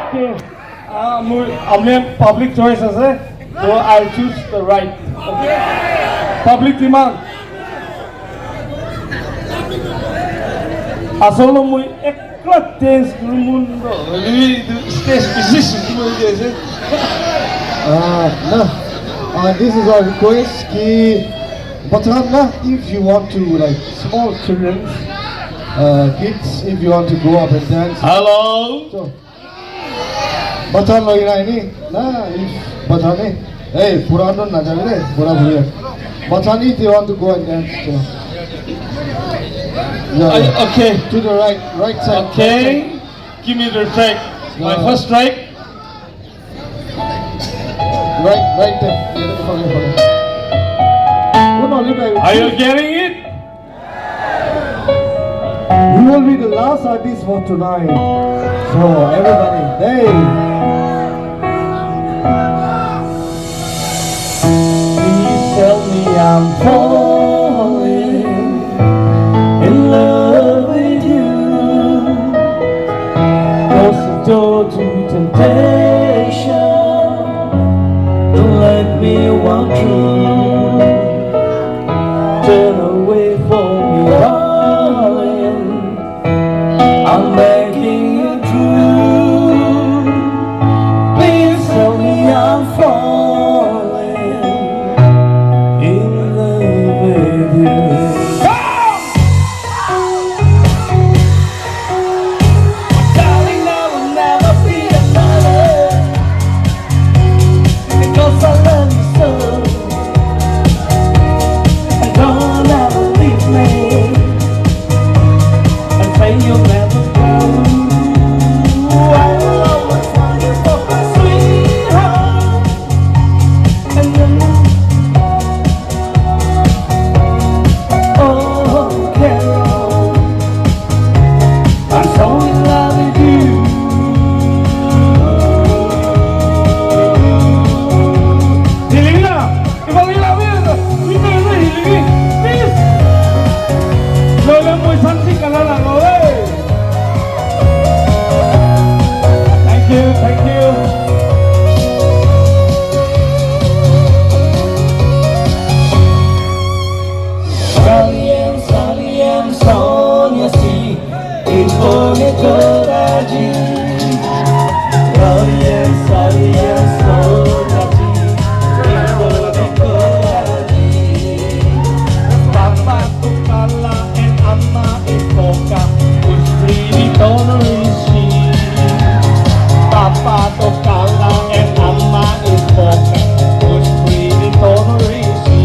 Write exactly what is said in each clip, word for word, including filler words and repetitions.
Okay. Ah, moi, apni public choice ase. So I choose the right. Okay. Public demand. Asolo moi ekla dance kurimun do. Really, stage business moi ase. Uh, no. Uh, this is our request. Ki, but not, not if you want to, like, small children, uh, kids, if you want to go up and dance. Hello. So, Bachan loi na ni? Na, is bachan ni? Hey, purano na jane de, pura pura. Bachan ni, they want to go and dance. So. Yeah, yeah. Okay. To the right, right side. Okay. Give me the track. My first track. Right, right there. Are you getting it? He will be the last artist for tonight. So everybody, hey. Please tell me I'm falling in love with you. Close the door to temptation. Don't let me walk through. Turn away from me, darling. I'm begging you true. Please tell me I'm falling in love with you. Darling, I will never be another. Because I love you so. And don't ever leave me. And say you'll never go. I will always want you for my sweetheart. And then, oh, Carol, I'm so in love with you. Hilina, ibang hilawin, ibang hilawin, please. Lola mo isang si kalala ko, eh. Thank you, thank you. Saliem, saliem, sonia si, impone coraji. Saliem, saliem, sonia si, impone coraji. Papa tu kala en ama ipoka, ustrimi tono isi. Papa tu kala en ama ipoka, ustrimi tono isi.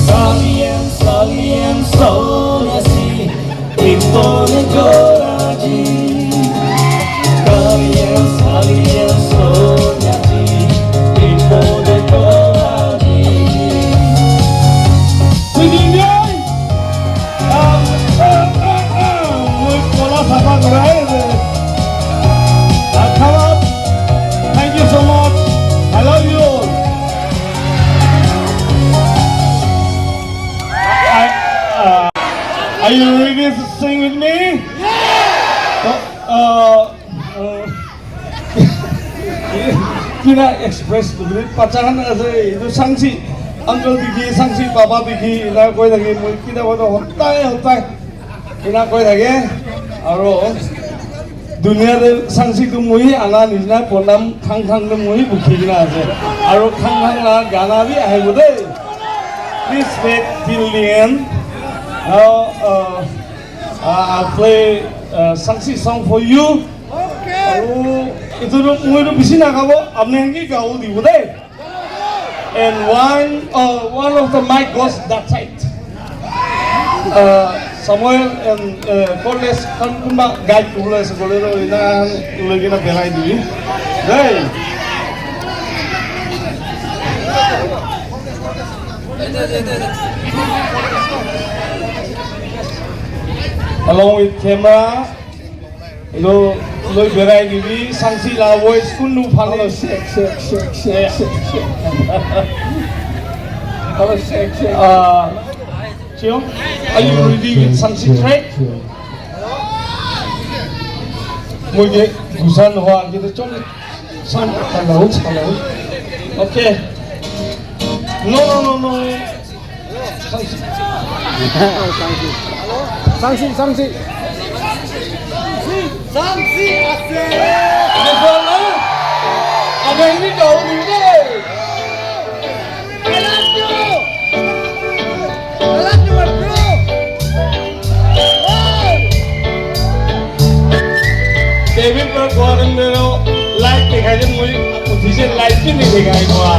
Saliem, saliem, sonia si, impone coraji. Saliem, saliem, sonia si, impone coraji. Singing, yay! Um, uh, uh, uh, with Kola Sapa Grai, uh, uh, come up. Thank you so much. I love you all. I, uh, are you ready to sing with me? Yeah! Uh, uh, uh, Kina Express tu beri pacaran ase itu sangsi uncle bigi, sangsi papa bigi, ina koi lagi mui kina koi to hotai hotai, ina koi lagi. Aro dunia de sangsi tu mui ana nijna ponam khang khang de mui bukhi kina ase. Aro khang khang la gana bi ahibo de. Please wait till the end. Now, uh, uh, I'll play, uh, sangsi song for you. Aru etu tu moi tu bishi nagabo, apni khan ke gabo dibo de. And one, uh, one of the mic goes that side. Uh, Samuel and, uh, Corliss khan kunba guide kuribole ase koile tu ena loi kena belai dibi. Hey. Along with camera. Lo, loi berai dibi, sangsi la voice kun nu phale. Hello, check, check, check, check, check, check. Hello, check, check. Uh, Chiyo, are you ready with sangsi track? Moike gusa nohoi, anke de chon san, hello, hello. Okay. No, no, no, no. Sangsi, sangsi. Sangsi ase. Ase ni kau ni de. I love you. I love you, my bro. Table पर कौन मेरो light दिखाई दे, मुझे मुझे light भी नहीं दिखाई पड़ा।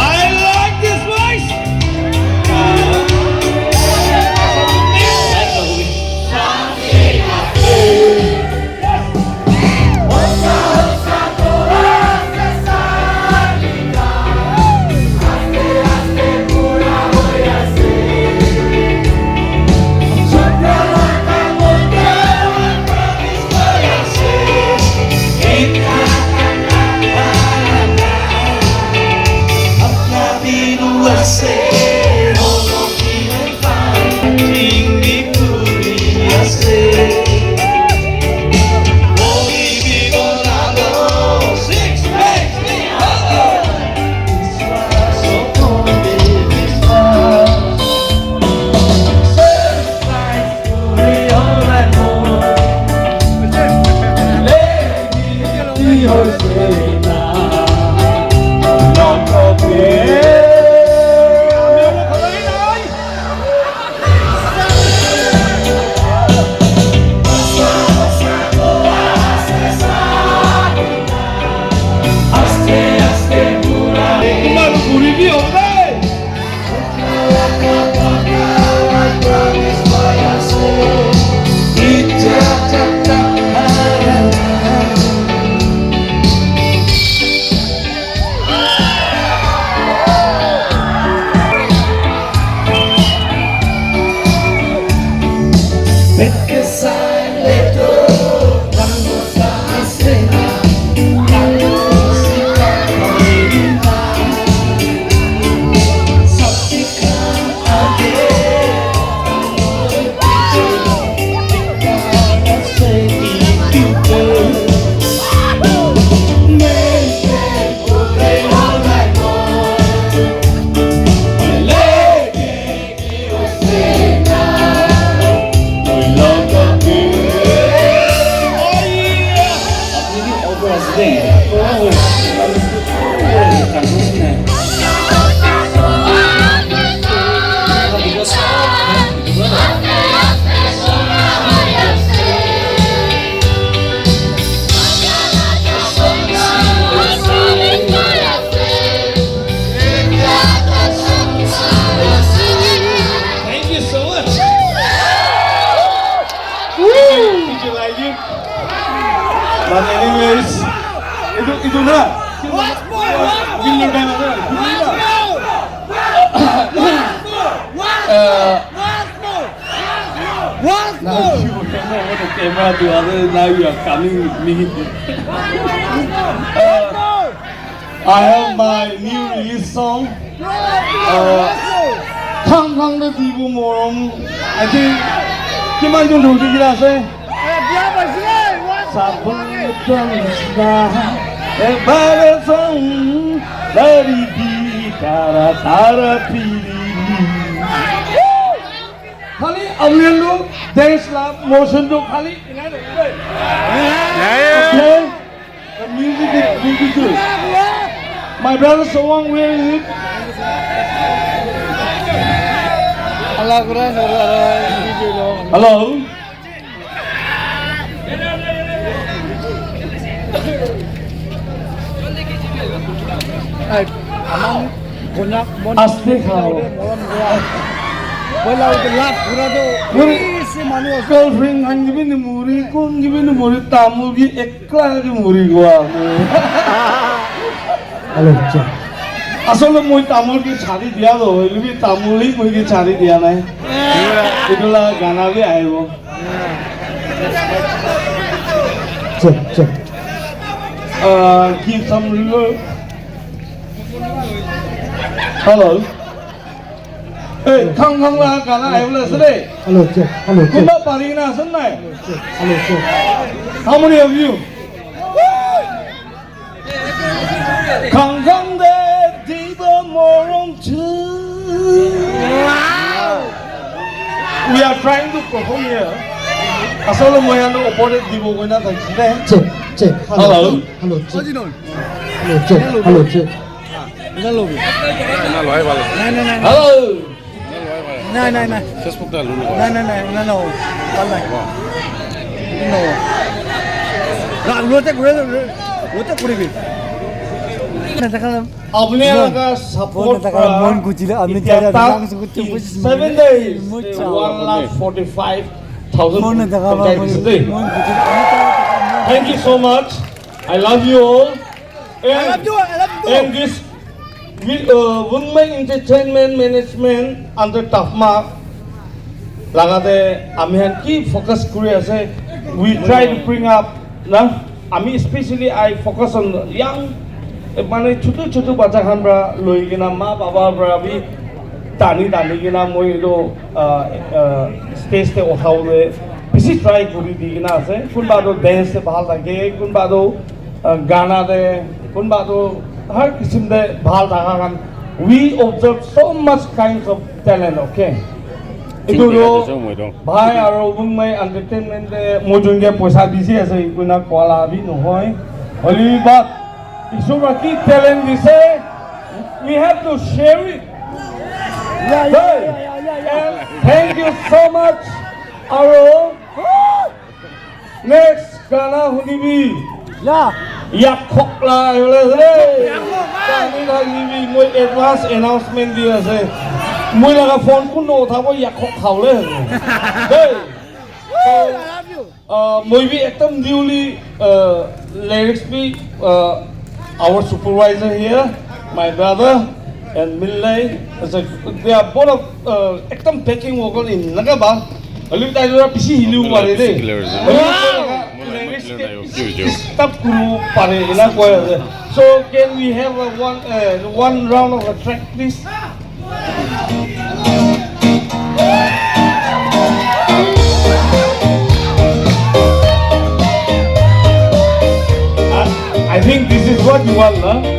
I like this voice. Thank you so much. Did you like it? But anyways, itu itu na. Once more, once more, once more, once more, once more, once more, once more. Now you hand over the camera to others. Now you are coming with me. Uh, I have my new release song. Uh, Thang Thang the Dibu Morom. I think, 今晚用手机给他说。 Sabun Tara Tara Piri. Khali ablian lo dance la motion to khali. Okay. The music is really good. My brother Sowang, where is it? Hello. Aste khao. Puri Girlfriend khan ke bi nimuri, kun ke bi nimuri, tamul ke ekla ke muri gua. Hello, check. Asol te moi tamul ke chari diya toh, hoile bi tamul hi moi ke chari diya nai. Etu la gana bi ahibo. Check, check. Uh, give some reverb. Hello. Hey, khang khang la gana ahi bole ase de. Hello, check. Hello, check. Kunba pari na ase nai? Hello, check. Hello, check. How many of you? Khang khang de dibo morong chu. Wow. We are trying to perform here. Asol moi ano opor te dibo koi na thakise de. Check, check. Hello. Hello, check. Hello, check. Hello, check. Hello. Hello. Hello. Nai, nai, nai. Facebook ta lulu. Nai, nai, nai, nai, no. Wala. No. Ra, rote kore, rote kore bi. Na, taka. Apni laga support para mon gujile, apni etya tak in seven days, one lakh forty-five thousand subscribers today. Thank you so much. I love you all. And, I love you, I love you. And this, we, uh, Women Entertainment Management under Tafma, lagate ami khan ki focus kuri ase, we try to bring up, na, ami especially I focus on young, eh, mane chutu chutu bacha khan para loi kena, ma baba para bi tani tani kena moi etu, uh, uh, stage te uthawole bishi try kuri di kena ase. Kunba toh dance te bhal thake, kunba toh, uh, gana te, kunba toh har kisim te bhal thaka khan. We observe so much kinds of talent, okay? Etu toh bhai aro Bungmai Entertainment te moi jun ke poisa dise ase, etu na koa la bi nohoi. Hoile bi but, Isor para ki talent dise, we have to share it. Yeah, yeah, hey, yeah, yeah, yeah, yeah. And thank you so much. Aro next gana hunibi. Yeah. Yakhok la, hey. Yakhok, hey. Kami la hunibi, moi advance announcement di ase. Moi laga phone kun no uthabo, yakhok khawole. Hey. Woo, I love you. Uh, moi bi ekdam newly, uh, lyrics bi, uh, our supervisor here, my brother, and Millai, as a, they are both of, uh, ekdam backing vocal in naga ba. Hoile bi tai jora bishi hili pare de. Wow. Lyrics ke stop kuru pare ena koi ase. So can we have a one, uh, one round of a track, please? I, I think this is what you want, huh?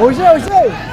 হৈছে, হৈছে।